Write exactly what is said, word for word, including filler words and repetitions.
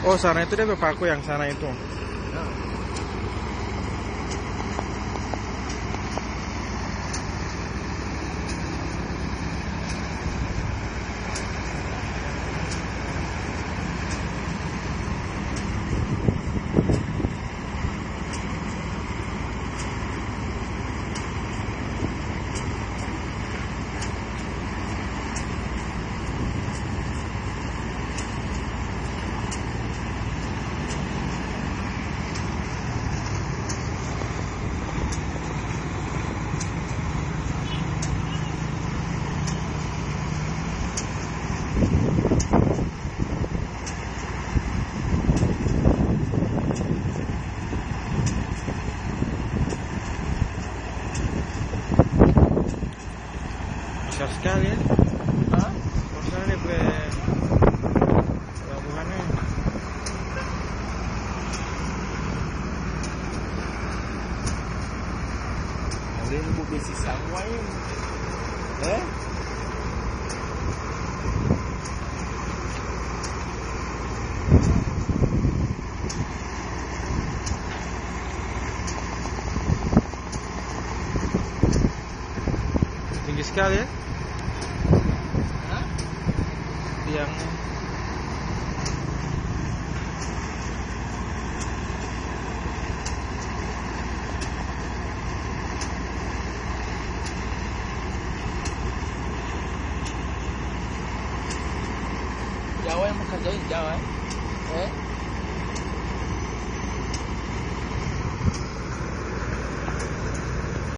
Oh, sana itu dia berpaku yang sana itu. Besar sekali ya. Hah? Besar nih, Bre. Pelabuhannya. Boleh nunggu besi semua ini. Eh? Tinggi sekali ya.